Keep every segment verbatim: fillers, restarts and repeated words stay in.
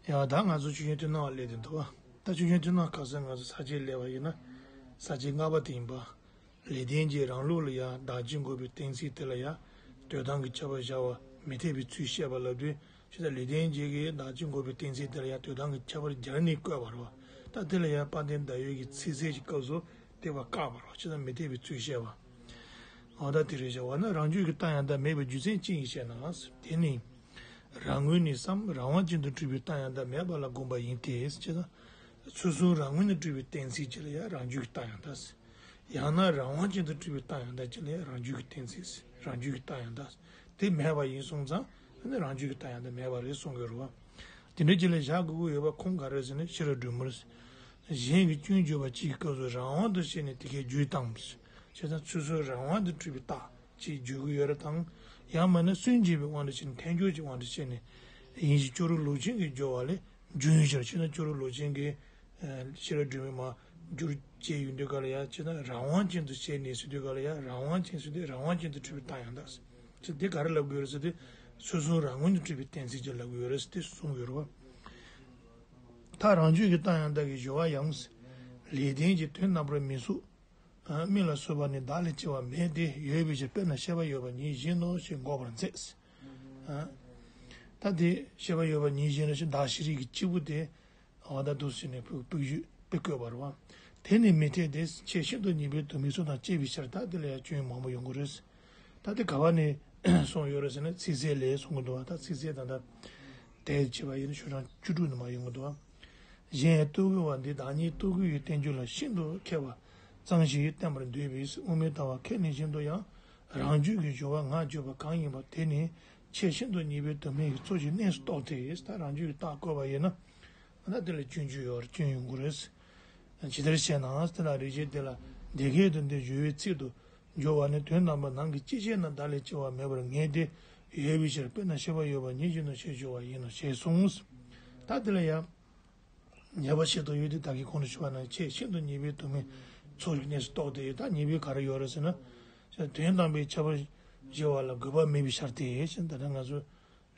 ཡང་ད་ང་ཚོ་ཆོས་ཅན་མཐུན་སྣང་སླེབས་བསྡད་འདུག་བ། ད་ཆོས་ཅན་མཐུན་སྣང་ཁ་སང་ང་ཚོ་ས་བཅད་སླེབས་པ་ཡིན་ན། ས་བཅད་ལྔ་པ་དེ་ཡིན་པ། ལེགས་ལྡན་གྱིས་རང་ལུགས་ལ་ཡང་བདག་གཅིག་འགོག་པའི་གཏན་ཚིགས་དེ་ལ་ཡང་དོན་དམ་གྱི་ཁྱབ་པ་སྦྱར་བ་མི་འཐད་པའི་ཚུལ་བཤད་པ་ལབ་དུས། ཇི་ལྟར་ལེགས་ལྡན་གྱིས་བདག་གཅིག་འགོག་པའི་གཏན་ཚིགས་དེ་ལ་ཡང་དོན་དམ་གྱི་ཁྱད་པར་སྦྱར་ནས་བཀོད་པ་རེད་བ། ད་དེ་ལ་ཡང་དཔལ་ལྡན་ཟླ་འོད་ཀྱིས་ཚིག་གསལ་གྱི་སྐབས་སུ་དེ་བ་བཀག་པ་རེད་བ། ཇི་ལྟར་མི་འཐད་པའི་ཚུལ་བཤད་པ། འོ་ད་དེ་རེད་བྱ་བ་ན། རང་རྒྱུད་ཀྱི་རྟགས་ཡང་དག་མེད་པའི་རྒྱུ་མཚན་ཅི་ཡིན་ཞེ་ན། དེ་ནི་རང་ངོས་ནས་སམ་རང་དབང་ཅན་དུ་གྲུབ་པའི་རྟགས་ཡང་དག་མེད་པ་ལ་དགོངས་པ་ཡིན་ཏེ། ཅེ་ན། ཚུལ་གསུམ་རང་ངོས་ནས་གྲུབ་པའི་གཏན་ཚིགས་ཅིག་ལ་ཡང་རང་རྒྱུད་ཀྱི་རྟགས་ཡང་དག་ཟེར། ཡང་ན་རང་དབང་ཅན་དུ་གྲུབ་པའི་རྟགས་ཡང་དག་ཅིག་ལ་ཡང་རང་རྒྱུད་ཀྱི་གཏན་ཚིགས་ཟེར། རང་རྒྱུད་ཀྱི་རྟགས་ཡང་དག་དེ་མེད་པ་ཡིན་སོང་ཙང་། ཨ་ནི་རང་རྒྱུད་ཀྱི་རྟགས་ཡང་དག་མེད་པ་རེད་གསུང་གི་རེད་བ། དེ་འདྲ་ཅིག་ལ་བཞག་དགོས་ཀྱི་ཡོད་པ་ཁུངས་ག་རེ་ཟེར་ན། ཤེས་རབ་སྒྲོན་མེ་རེད། གཞན་གྱི་སྐྱོན་བརྗོད་པ་གཅིག་གི་སྐབས་སུ་རང་དབང་དུ་བྱས་ནས་དེ་སྐད་བརྗོད་དང་། བྱས་ཙང་ཚུལ་གསུམ་རང་དབང་དུ་གྲུབ་པའི་རྟགས་ཅེས་བརྗོད་ཀྱི་ཡོད་རེད་དང་། ཡང་མིན་ན་སུན་འབྱིན་པའི་དབང་དུ་བྱས་ནས་ཐལ་འགྱུར་གྱི་དབང་དུ་བྱས་ནས་ཡིན་ཞེས་ཅོག་རོ་ལོག་ཅན་གྱིས་སྦྱོར་བ་ལས་འབྱུང་ཡོད་ཕྱིར། བྱས་ན་ཅོག་རོ་ལོག་ཅན་གྱིས་ཤེས་རབ་སྒྲོན་མེ་མར་བསྒྱུར་བྱས་ཡོང་དུས་ག་ལ་ཡང་། བྱས་ན་རང་དབང་ཅན་དུ་བྱས་ནས་ཟེར་དུས་ག་ལ་ཡང་། རང་དབང་ཅན་ཟེར་དུས་རང་དབང་ཅན་དུ་གྲུབ་པའི་རྟགས་ཡང་དག་ཟེར། དེ་ག་རེ་ལབ་དགོས་རེད་ཟེར་དུས། ཚུལ་གསུམ་རང་ངོས་ནས་གྲུབ་པའི་གཏན་ཚིགས་ཅིག་ལབ་དགོས་རེད་ཟེར་དེ་གསུང་གི་ཡོད་རེད་བ། ད་རང་རྒྱུད་ཀྱི་རྟགས་ཡང་དག་གི་སྦྱོར་བ་ཡང་། ལེགས་ལྡན་གྱིས་དོན་རྣམ་པར་མི་གཟུགས། ཨ། མིག་ལ་སོགས་པ་ནི་བདག་ལས་སྐྱེ་བ་མེད་དེ། ཡོད་པའི་ཕྱིར་དཔེར་ན་ཤེས་པ་ཡོད་པ་ཉིད་བཞིན་ནོ་ཞེས་འགོག་པར་མཛད། ཨ། ད་དེ་ཤེས་པ་ཡོད་པ་ཉིད་བཞིན་ནོ་ཞེས་བདག་ཤེས་རིག་གི་སྐྱེས་བུ་དེ། འོ་ད་འདུག་ཟེར་ནས་ཕུགས་ཕུགས་ཡུལ་དཔེ་བཀོད་པ་རེད་བ། དེ་ནི་མི་འཐད་དེ། ཆེས་ཤིན་ཏུ་ཉེ་བའི་དུ་མའི་ཚུལ་དང་བཅས་པའི་ཕྱིར། ད་དེ་ལ་ཡང་སྐྱོན་མང་པོ་ཡོང་གི་རེད། ད་དེ་ག་བ་ནས་གསུངས་ཡོད་རེད་ཟེར་ན། ཚིག་གསལ་ལས་གསུང་གི་འདུག་བ། ད་ཚིག་གསལ་ད་ལྟ་དེབ་ཅིག་པ་ཡིན་ན་ཤོག་གྲངས་བཅུ་དྲུག་ནང་མར་ཡོང་གི་འདུག་བ། གཞན་ཡང་རྟོག་གེ་བ་འདི་བདག་ཉིད་རྟོག་གེ་ཡི་བསྟན་བཅོས་ལ་ཤིན་ཏུ་མཁས་པ་ཙམ་ཞིག་བསྟན་པར་འདོད་པས། དབུ་མའི་ལྟ་བ་མཁས་ནས་བཞིན་དུ་ཡང་རང་རྒྱུད་ཀྱི་སྦྱོར་བ་ངག་བརྗོད་པ་གང་ཡིན་པ་དེ་ནི་ཆེས་ཤིན་ཏུ་ཉེ་བའི་དུ་མའི་གི་ཚུལ་གྱི་གནས་སུ་གཏོགས་ཏེ། ད་རང་རྒྱུད་ཀྱི་རྟགས་བཀོད་པ་ཡིན་ན། ད་དེ་ལ་སྐྱོན་བརྗོད་ཡོད་རེད། སྐྱོན་ཡོང་གི་རེད། ཇི་ལྟར་ཞེ་ན། དེ་ལ་རིགས་ཤེས་དེ་ལ་འདི་སྐད་དུ་འདི་སྦྱོར་བའི་ཚིག་ཏུ་སྦྱོར་བ་ནི། དོན་དམ་པར་ནམ་མཁའི་སྤྱི་བྱེ་ན་བདག་ལས་སྐྱེ་བ་མེད་པར་ངེས་ཏེ། ཡོད་པའི་ཕྱིར་དཔེར་ན་ཤེས་པ་ཡོད་པ་ཉིད་བཞིན་ནོ་ཞེས་སྦྱོར་བ་ཡིན་ནོ་ཞེས་གསུངས། ད་དེ་ལ་ཡང་ཉེས་པ་ཤེས་རྟོགས་ཡོད་དེ། ད་གིན་གོང་དུ་ཞུས་པ་ནང་ཆེས་ཤིན་ཏུ་ཉེ་བའི་དུ་མའི་ཚུལ་གྱི་གནས་སུ་གཏོགས་ཏེ། ད་ཉེས་པའི་ག་རེ་ཡོད་རེད་ཟེར་ན། དོན་དམ་པའི་ཁྱབ་པ་སྦྱར་བ་ལ་དགོས་པ་མེད་པའི་ཕྱིར་ཏེ། ད་ལྟ་ང་ཚོ་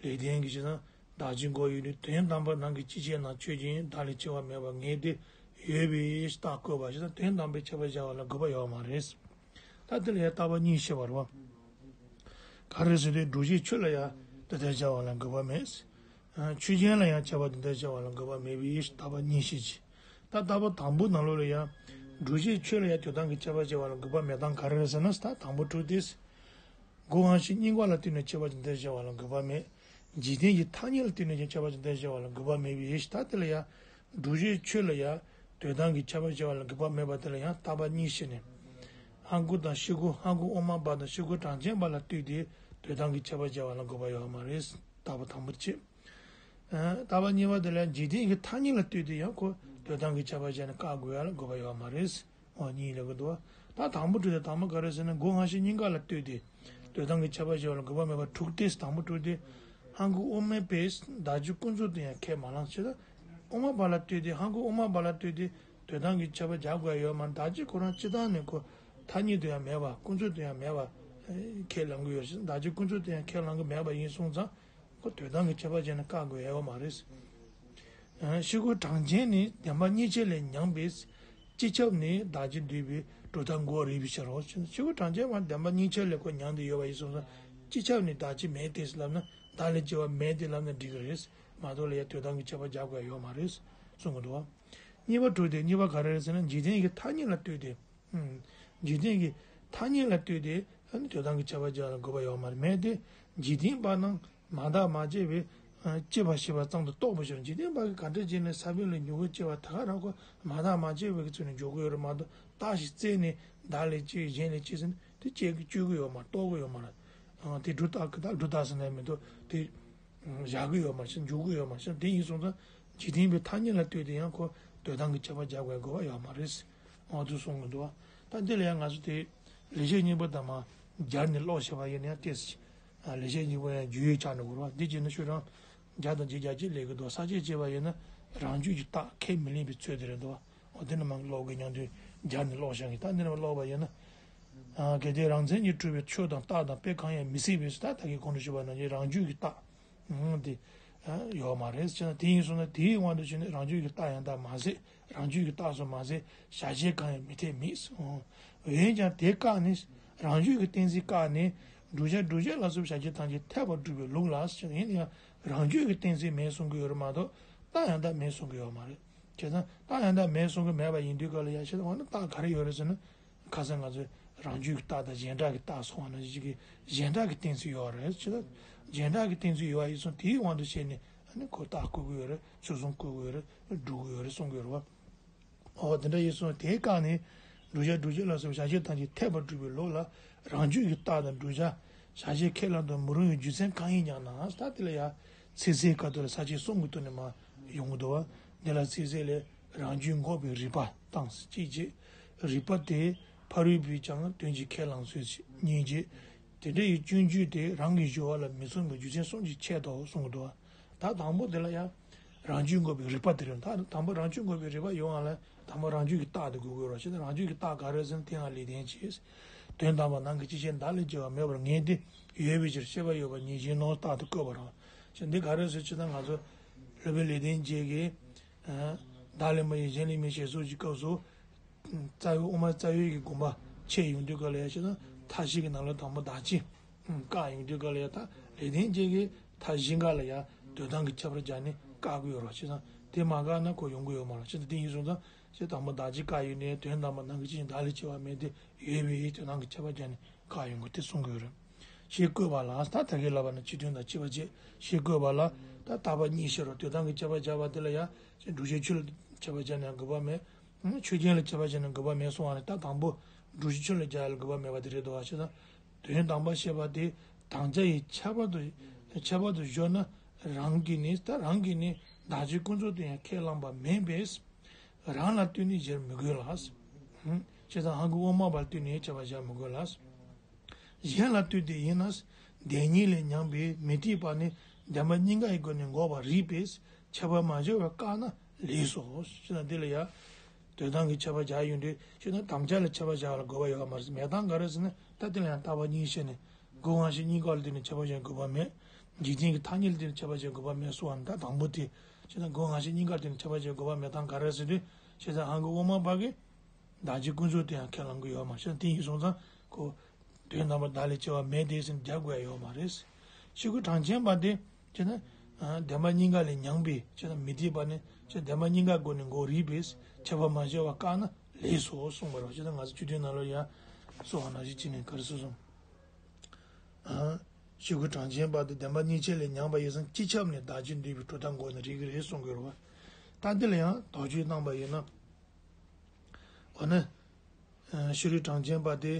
ལེགས་ལྡན་གྱིས་ཇི་ལྟར་བདག་གཅིག་འགོག་ཡོད་ནི། དོན་དམ་པར་ནམ་མཁའི་སྤྱི་བྱེ་ན་ཆོས་ཅན། བདག་ལས་སྐྱེ་བ་མེད་པར་ངེས་ཏེ། ཡོད་པའི་རྟགས་བཀོད་པ་ཇི་ལྟར་དོན་དམ་པའི་ཁྱབ་པ་སྦྱར་བ་ལ་དགོས་པ་ཡོད་མ་རེད། ད་དེ་ལ་ཡང་རྟག་པ་གཉིས་བཤད་པ་རེད་བ། ག་རེ་ཟེར་དུས་སྒྲུབ་བྱེད་ཆོས་ལ་ཡང་དེ་ལྟར་སྦྱར་བ་ལ་དགོས་པ་མེད། ཆོས་ཅན་ལ་ཡང་ཁྱབ་པ་དེ་ལྟར་སྦྱར་བ་ལ་དགོས་པ་མེད་པའི་རྟག་པ་གཉིས་བཤད་ཅིང་། ད་རྟག་པ་དང་པོ་ནང་ལོགས་ལ་ཡང་། སྒྲུབ་བྱེད་ཆོས་ལ་ཡང་དོན་དམ་གྱི་ཁྱབ་པ་སྦྱར་བ་ལ་དགོས་པ་མེད་སྟངས་ག་རེ་རེད་ཟེར་ན། ད་དང་པོ་དྲུག་སྟེ། སྒོ་རྐྱང་ཕྱིར་སྙེག་པ་ལ་ལྟོས་ནས་ཁྱབ་པ་དེ་ལྟར་སྦྱར་བ་ལ་དགོས་པ་མེད། འཇིག་རྟེན་གྱི་ཐ་སྙད་ལ་ལྟོས་ནས་ཀྱང་ཁྱབ་པ་དེ་ལྟར་སྦྱར་བ་ལ་དགོས་པ་མེད་པའི་ཕྱིར། ད་དེ་ལ་ཡང་། སྒྲུབ་བྱེད་ཆོས་ལ་ཡང་དོན་དམ་གྱི་ཁྱབ་པ་སྦྱར་བ་ལ་དགོས་པ་མེད་པ་དེ་ལ་ཡང་རྟག་པ་གཉིས་བཤད་ནས། ཧང་ཀུ་དང་ཤི་ཀུ། ཧང་ཀུ་དབུ་མ་པ་དང་ཤི་ཀུ་གྲངས་ཅན་པ་ལ་ལྟོས་ཏེ་དོན་དམ་གྱི་ཁྱབ་པ་སྦྱར་བ་ལ་དགོས་པ་ཡོད་མ་རེད། རྟག་པ་དང་པོ་དེ་བྱས། ཨ། རྟག་པ་གཉིས་པ་དེ་ལ་འཇིག་རྟེན་གྱི་ཐ་སྙད་ལ་ལྟོས་ཏེ་ཡང་ཁོ་དོན་དམ་གྱི་ཁྱབ་པ་སྦྱར་ནས་བཀག་དགོས་ཡ་ལ་དགོས་པ་ཡོད་མ་རེད། འོ་གཉིས་ལབ་ཀྱི་འདུག་བ། ད་དང་པོ་དྲུག་དེ་དང་པོ་ག་རེ་ཟེར་ན། སྒོ་རྐྱང་ཕྱིར་སྙེག་པ་ལ་ལྟོས་ཏེ་དོན་དམ་གྱི་ཁྱབ་པ་སྦྱར་བ་ལ་དགོས་པ་མེད་པ་དྲུག་སྟེ། དང་པོ་དྲུག་དེ། ཧང་ཀུ་དབུ་མའི་པས་བདག་རྒྱུད་ཀུན་རྫོབ་ཏུ་ཡང་ཁས་མ་བླངས་ཟེར། དབུ་མ་པ་ལ་ལྟོས་ཏེ། ཧང་ཀུ་དབུ་མ་པ་ལ་ལྟོས་ཏེ་དོན་དམ་གྱི་ཁྱབ་པ་སྦྱར་དགོས་ཡ་ཡོད་མ་རེད། བདག་རྒྱུད་ཁོ་རང་སྤྱིར་བཏང་ནས་ཁོ་ཐ་སྙད་དུ་ཡང་མེད་པ། ཀུན་རྫོབ་ཏུ་ཡང་མེད་པ་ཁས་བླངས་ཀྱི་ཡོད་ཟེར། བདག་རྒྱུད་ཀུན་རྫོབ་ཏུ་ཡང་ཁས་བླངས་ཀྱི་མེད་པ་ཡིན་སོང་ཙང་། ཁོ་དོན་དམ་གྱི་ཁྱབ་པ་སྦྱར་ནས་བཀག་དགོས་ཡ་ཡོད་མ་རེད། ཤི་ཀུ་གྲངས་ཅན་ནི་བདེན་པ་གཉིས་ཆར་ལས་ཉམས་པས། སྤྱི་ཁྱབ་ནི་བདག་རྒྱུད་འདུས་པའི་གྲུབ་མཐའ་འགོག་རིགས་པའི་ཕྱིར་རོ། ཤི་ཀུ་གྲངས་ཅན་པ་བདེན་པ་གཉིས་ཆར་ལས་ཁོ་ཉམས་ཏེ་ཡོད་པ་ཡིན་སོང་ཙང་། སྤྱི་ཁྱབ་ནི་བདག་རྒྱུད་མེད་དེ་ལབ་ན། བདག་ལས་སྐྱེ་བ་མེད་དེ་ལབ་ན་འགྲིག་གི་རེད། མ་གཏོགས་ལ་ཡ་དོན་དམ་གྱི་ཁྱབ་པ་སྦྱར་དགོས་ཡ་ཡོད་མ་རེད་གསུང་གི་འདུག་བ། གཉིས་པ་དྲུག་སྟེ། གཉིས་པ་ག་རེ་རེད་ཟེར་ན། འཇིག་རྟེན་གྱི་ཐ་སྙད་ལ་ལྟོས་ཏེ། ཨུམ། འཇིག་རྟེན་གྱི་ཐ་སྙད་ལ་ལྟོས་ཏེ་ཨ་ནི་དོན་དམ་གྱི་ཁྱབ་པ་སྦྱར་ལ་དགོས་པ་ཡོད་མ་རེད། མེད་དེ། འཇིག་རྟེན་པ་རྣམས་མ་བརྟགས་མ་དཔྱད་པས་ཨ་སྐྱེ་བ་ཤི་བ་ཙམ་དུ་རྟོགས་པའི་ཕྱིར། འཇིག་རྟེན་པ་གིས་ག་འདྲ་བྱས་ནས་ས་བོན་ལས་མྱུ་གུ་སྐྱེ་བ་དེ་ག་རང་ཁོ་མ་བརྟགས་མ་དཔྱད་པའི་ཚུལ་ནས་འཇོག་གི་ཡོད་རེད་མ་གཏོགས། བརྟགས་ཤིང་བཙལ་ནས་བདག་ལས་སྐྱེས་གཞན་ལས་སྐྱེས་ཟེར་ནས་དེ་སྐྱེ་གི་བཅོས་གི་ཡོད་མ་རེད། རྟོགས་གི་ཡོད་མ་རེད། ཨ་དེ་སྒྲུབ་རྟགས་གི་ད་སྒྲུབ་རྟགས་ཟེར་ནས་མི་འདུག་དེ། བཞག་གི་ཡོད་མ་ཤེས། འཇོག་གི་ཡོད་མ་ཤེས། དེ་ཡིན་སོང་ཙང་འཇིག་རྟེན་པའི་ཐ་སྙད་ལ་ལྟོས་ཏེ་ཡང་ཁོ་དོན་དམ་གྱི་ཁྱབ་པ་སྦྱར་དགོས་དགོས་པ་ཡོད་མ་རེད། འོ་དུ་གསུང་གི་འདུག་བ། ད་འདི་ལ་ཡང་ང་ཚོ་དེ་ལེགས་བཤད་སྙིང་པོ་དང་མ་སྦྱར་ནས་ཀློག་བྱས་པ་ཡིན་ན་ཡང་ཏོག་ཙམ་ལེགས་བཤད་སྙིང་པོ་ཡང་རྒྱུས་ཡོད་ཆགས་འགྲོ་གི་རེད་བ། འདི་བྱས་ན་ཤོག་གྲངས་བརྒྱ་དང་བརྒྱད་བརྒྱ་ཅིག་སླེབས་ཀྱི་འདུག་ས་བཅད་བྱས་པ་ཡིན་ན་རང་རྒྱུད་ཀྱི་རྟགས་ཁས་མི་ལེན་པའི་ཚུལ་དེ་རེད་འདུག་བ། འོ་དེ་ནི་མ་ཀློག་གི་མཉམ་དུ་སྦྱར་ནས་ཀློག་བྱ་གི། ད་འདི་ནི་མ་ཀློག་པ་ཡིན་ན། གལ་ཏེ་རང་མཚན་གྱིས་གྲུབ་པའི་ཆོས་དང་རྟགས་དང་དཔེ་གང་ཡང་མི་སྲིད་པས་སོ། ད་ད་གིན་གོང་དུ་ཞུས་པ་ནང་བཞིན་རང་རྒྱུད་ཀྱི་རྟགས། ཨང་། དེ་ ཡོད་མ་རེད། བྱས་ན་དེ་ཡིན་སོང་ན་དེའི་དབང་དུ་བྱས་ནས་རང་རྒྱུད་ཀྱི་རྟགས་ཡང་དག་མ་ཟད། རང་རྒྱུད་ཀྱི་རྟགས་སུ་མ་ཟད་གཞལ་བྱའི་རྐང་ཡང་མི་འཐད་མེད། འོན་ཀྱང་དེ་བཀག་ནས་རང་རྒྱུད་ཀྱི་གཏན་ཚིགས་བཀག་ནས་བསྒྲུབ་བྱ་བསྒྲུབ་བྱེད་ལ་སོགས་པའི་བྱ་བྱེད་ཐམས་ཅད་འཐད་པར་སྒྲུབ་པའི་ལུགས་ལ། བྱས་ན་ཡིན་ན་ཡང་རང་རྒྱུད་ཀྱི་གཏན་ཚིགས་མེད་གསུང་གི་ཡོད་རེད་མ་གཏོགས་རྟགས་ཡང་དག་མེད་གསུང་གི་ཡོད་མ་རེད། བྱས་ཙང་རྟགས་ཡང་དག་མེད་གསུང་གི་མེད་པ་ཡིན་དུས་ག་ལ་ཡ་བྱས་ན་འོ་ན་རྟགས་ག་རེ་ཡོད་རེད་ཟེར་ན། ཁ་སང་ང་ཚོས་རང་རྒྱུད་ཀྱི་རྟགས་དང་གཞན་གྲགས་ཀྱི་རྟགས་སོགས་ནང་བཞིན་གྱི་གཞན་གྲགས་ཀྱི་གཏན་ཚིགས་ཡོད་རེད། ཅེས་དང་། གཞན་གྲགས་ཀྱི་གཏན་ཚིགས་ཡོད་པ་ཡིན་ཙང་དེའི་དབང་དུ་བྱས་ནས་ཨ་ནི་ཁོ་རྟགས་བཀོད་ཀྱི་ཡོད་རེད། ཚུལ་གསུམ་བཀོད་ཀྱི་ཡོད་རེད། སྒྲུབ་ཀྱི་ཡོད་རེད་གསུང་གི་ཡོད་རེད་བ། འོ་དེ་འདྲ་ཡིན་སོང་དེའི་བཀག་ནས་བསྒྲུབ་བྱ་བསྒྲུབ་བྱེད་ལ་སོགས་པའི་བྱ་བྱེད་ཐམས་ཅད་འཐད་པར་སྒྲུབ་པའི་ལུགས་ལ་རང་རྒྱུད་ཀྱི་རྟགས་དང་བསྒྲུབ་བྱ་བྱ་བྱེད་ཁས་བླངས་དང་མི་རུང་བའི་རྒྱུ་མཚན་གང་ཡིན་སྙམ་ན། ད་དེ་ལ་ཡང་ཚིག་གསལ་ཁ་ཐུག་ལ་ས་བཅད་གསུམ་གྱི་ཐོག་ནས་མར་ཡོང་གི་འདུག་བ། འདི་ལ་ཚིག་གསལ་ལས་རང་རྒྱུད་འགོག་པའི་རིགས་པ་དང་གཅིག་བྱས། རིགས་པ་དེ་ཕ་རོལ་པོས་ཀྱང་དོན་གྱིས་ཁས་བླངས་ཚུལ་གཉིས་བྱས། དེ་འདྲ་ཡི་སྐྱོན་བརྗོད་དེ་རང་གི་སྦྱོར་བ་ལ་མི་མཚུངས་པའི་རྒྱུ་མཚན་གསུམ་གྱི་ཆེད་དུ་གསུང་གི་འདུག་བ། ད་དང་པོ་དེ་ལ་ཡང་རང་རྒྱུད་འགོག་པའི་རིགས་པ་དེ་རེད། ད་དང་པོ་རང་རྒྱུད་འགོག་པའི་རིགས་པ་ཡོང་བ་ལ་དང་པོ་རང་རྒྱུད་ཀྱི་རྟགས་དེ་དགོས་ཀྱི་ཡོད་རེད། བྱས་ཙང་རང་རྒྱུད་ཀྱི་རྟགས་ག་རེ་ཟེར་ན་དེ་ཡང་ལེགས་ལྡན་འབྱེད། དོན་དམ་པར་ནང་གི་སྤྱི་ཆིངས་བདག་ལས་སྐྱེ་བ་མེད་པར་ངེས་ཏེ་ཡོད་པའི་ཕྱིར། ཤེས་པ་ཡོད་པ་ཉིད་གཞན་ནོ་རྟགས་དེ་བཀོད་པ་རེད། བྱས་ཙང་འདི་ག་རེ་ཟེར་ཅེ་ན་ང་ཚོ་སློབ་དཔོན་ལེགས་ལྡན་འབྱེད་ཀྱིས་བདག་ལས་མ་གཞན་ལས་མིན་ཞེས་གསུངས་ཀྱི་སྐབས་སུ། རྩ་བའི་དབུ་མ་རྩ་བའི་གི་དགོངས་པ་འཆད་ཡོང་དུས་ག་ལ་ཡ་བྱས་ན་མཐའ་བཞི་གི་ནང་ལ་དང་པོ་བདག་གཅིག་བཀག་ཡོང་དུས་ག་ལ་ཡ་ད་ལེགས་ལྡན་འབྱེད་ཀྱི་མཐའ་བཞི་ག་ལ་ཡ་དོན་དམ་གྱི་ཁྱད་པར་སྦྱར་ནས་བཀག་གི་ཡོད་རེད། བྱས་ཙང་དེ་མ་བཀག་ན་ཁོ་ཡོང་གི་ཡོད་མ་རེད། བྱས་ཙང་དེ་ཡིན་སོང་ཙང་བྱས་དང་པོ་བདག་གཅིག་བཀག་ཡོད་ནས་དོན་དམ་པར་ནང་གི་སྤྱི་ཆིངས་བདག་ལས་སྐྱེ་བ་མེད་དེ་ཡོད་པའི་དོན་དམ་གྱི་ཁྱད་པར་སྦྱར་ནས་བཀག་ཡོང་གི་དེ་གསུང་གི་ཡོད་རེད། ཞེས་བཀོད་པ་ལ་ད་ད་གིན་ལབ་པ་ནི་སྤྱི་དོན་དང་བཅས་པ་བཅས་ཞེས་བཀོད་པ་ལ་ད་རྟག་པ་གཉིས་བཤད་རོ། དོན་དམ་གྱི་ཁྱད་པར་སྦྱར་བ་དེ་ལ་ཡ་བྱས་བསྒྲུབ་བྱའི་ཆོས་ལ་ཁྱད་པར་སྦྱར་ནས་དགོས་པ་མེད། ཆོས་ཅན་ལ་ཁྱད་པར་བྱས་ན་དགོས་པ་མེད་གསུང་བ་ནི་ད་དང་པོ་བསྒྲུབ་བྱའི་ཆོས་ལ་སྦྱར་ཡ་ལ་དགོས་པ་མེད་པ་དེ་རེད་དོ། བ་ཞེ་ན། དོན་དམ་པར་བཤད་པ་དེ་དམ་བཅའ་ཡི་ཁྱད་པར་དུ་ཁྱད་པར་དུ་སྦྱོར་ན་རང་གིས་ནི་ད་རང་གིས་ནི་བདག་གཅིག་ཀུན་རྫོབ་ཏུ་ཡང་ཁས་བླངས་པ་མིན་པས་རང་ལ་ལྟོས་ནས་སྦྱར་མི་དགོས་ལ། བྱས་ཙང་ཧང་གི་དབུ་མ་པར་ལྟོས་ནས་ཁྱད་པར་སྦྱར་མི་དགོས་ལ། གཞན་ལ་ལྟོས་ཏེ་ཡིན་ན། བདེན་གཉིས་ལས་ཉམས་པའི་མི་འཐད་པ་ནི་བདེན་པ་གཉིས་ཀའི་སྒོ་ནས་འགོག་པར་རིགས་པས་ཁྱད་པར་མ་སྦྱར་བར་བཀག་ན་ལེགས་སོ། ཞེ་ན་འདི་ལ་ཡ། དོན་དམ་གྱི་ཁྱད་པར་སྦྱར་ཡོང་དུས་ཞེ་ན་དམ་བཅའ་ལ་ཁྱད་པར་སྦྱར་བ་ལ་དགོས་པ་ཡོད་པ་མ་རེད། མེད་སྟངས་ག་རེ་ཟེར་ན་ད་འདི་ལ་ཡང་རྟག་པ་གཉིས་བཤད་ནས་སྒོ་དབང་ཤེས་གཉིས་ཀ་ལ་བརྟེན་ནས་ཁྱད་པར་སྦྱར་དགོས་པ་མེད། འཇིག་རྟེན་གྱི་ཐ་སྙད་ལ་བརྟེན་ནས་ཁྱད་པར་སྦྱར་དགོས་པ་མེད་གསུངས་པ་ནི་ད་དང་པོ་དེ་ཞེ་ན་སྒོ་དབང་ཤེས་གཉིས་ཀ་ལ་བརྟེན་ནས་ཁྱད་པར་སྦྱར་དགོས་པ་མེད་སྟངས་ག་རེ་ཟེར་དུས་ཞེ་ན་ཧང་གི་དབུ་མ་པ་གིས། བདག་གཅིག་ཀུན་རྫོབ་ཏུ་ཡང་ཁས་བླང་གི་ཡོད་མ་ཤེས་ན་དེ་ཡིན་སོང་ཙང་ཁོ། དོན་དམ་པར་བདག་ལས་སྐྱེ་བ་མེད་དེ་ཟེར་ནས་རྒྱག་དགོས་ཡ་ཡོད་མ་རེད། ཤེས་དགོས་གྲངས་ཅན་པ་དེ་བྱས་ན། བདེན་པ་གཉིས་ཀ་ལས་ཉམས་པའི་བྱས་ན་མི་འཐད་པ་ནི་བྱས་བདེན་པ་གཉིས་ཀ་སྒོ་ནས་འགོག་རིགས་པས་ཁྱད་པར་མ་སྦྱར་བ་བཀག་ན་ལེགས་སོ་གསུངས་པ་རེད། བྱས་ན་ང་ཚོ་སྤྱི་དོན་ནང་ལ་ཡང་གསུངས་པ་ནང་བཞིན་བྱས་ནས་ག་རེ་གསུངས་སོང་། ཤེས་དགོས་གྲངས་ཅན་པ་དེ་བདེན་པ་གཉིས་ཆར་ལས་ཉམས་པ་ཡིན་ཙང་སྤྱི་ཁྱབ་ནས་བདག་གཅིག་འདུས་པའི་གྲུབ་མཐའ་འགོག་ན་རིགས་ཀྱི་རེད་གསུང་གི་རེད་བ། ད་འདི་ལ་ཡང་དོགས་གཅོད་གནང་པ་ཡིན་ན། འོ་ན། ཤེས་རིག་གྲངས་ཅན་པ་དེ།